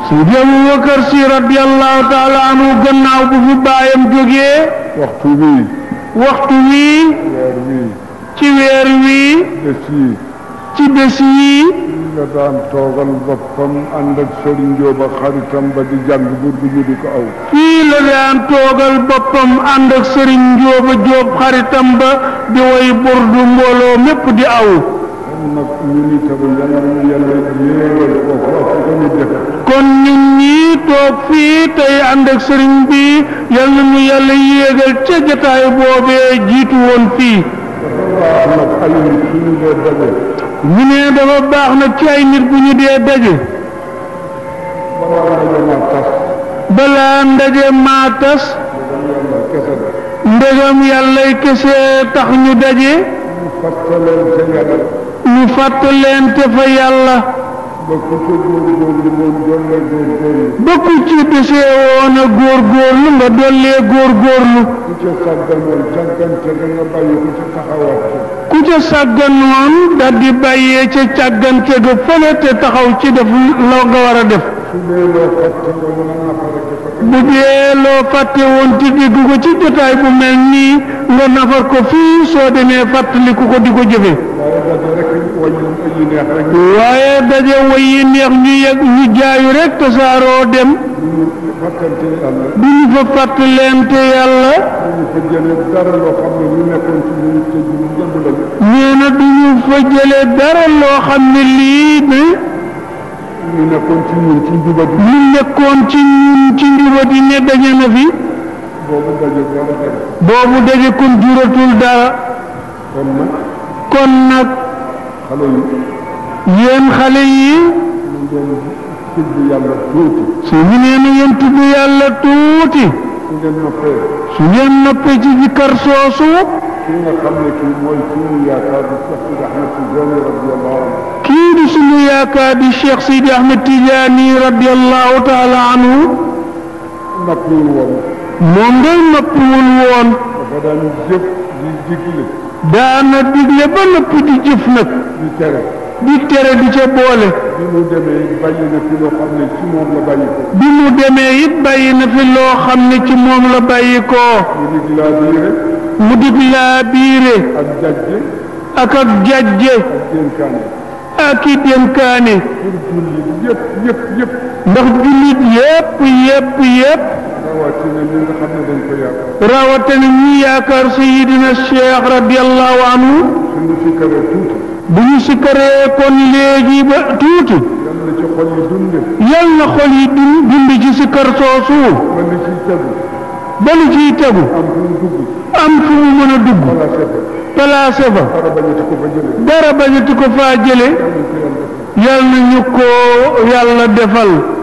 Seydi Aboubacar Sy radiyallahu taala anhu gannaaw bu fi baayam jógee waxtu wi ci weer wi ci bés yi la daan toogal boppam ànd ak Serigne Diop ak xaritam ba di jàng burdu ñu di ko aw. fii la daan toogal boppam ànd ak Serigne Diop xaritam ba di woy burdu mbooloo mépp di aw. kon nag ñun itam yàlla na yàlla yéegal foofu ak ko ñu defe. kon ñun ñii toog fii tey ànd ak Serigne bi yal na ñu yàlla yéegal ca jotaay boobee jiitu woon fii. dafa baax nag ay nit suñu dee daje. ñu ne dafa baax nag ci ay nit bu ñu dee daje. balaa ndaje maa tas. ndegam yàllay kese tax ñu daje. ñu fàttalente fa yàlla. ba ku ci desee woon a góorgóorlu nga dollee góorgóorlu. ku ca sàgganoon daal di bàyyee ca càggante ga fële te taxaw ci def loo nga war a def. bu dee loo fàtte woon ci digg ko ci jotaay bu mel nii nga nafar ko fii soo demee fàttaliku ko di ko jëfe. waaye daje way yi neex ñu jaayu rek tasaaroo dem. du ñu fa fàttalente yàlla. nee na du ñu fa jëlee dara loo xam ne lii ne. ñu nekkoon ci ñun ci njubadi. ñu nekkoon ci ñun ci njubadi ne daje na fi. boobu daje kon juratul dara. kon nag. yéen xale yi. su ñu nee na yéen tudd yàlla tuuti. su ngeen noppee ci zikkar soosu. kii di sunu yaakaar di Cheikh Sidi Ahmed Tidiane radiyallahu taala anhu. moom ngay noppiwul woon. daana digle ba noppi di jëf nag. di tere di ca boole. bi mu demee bàyyi na fi loo xam ne ci moom la bàyyi ko. bi mu demee it bàyyi na fi loo xam ne ci moom la bàyyi ko. mu dig laa biire. ak jajje. ak i dénkaane. ndax jullit yépp. rawatina ñi yaakaar Sayyidina Cheikh radiyallahu anhu. bu ñu sikkaree kon léegi ba tuuti. yal na xol yi dund ci sikkar soosu. ba lu ciy tegu. am fu mu mën a dugg. placé fa. dara bañati ko faa jële. yal na ñu ko yàlla defal.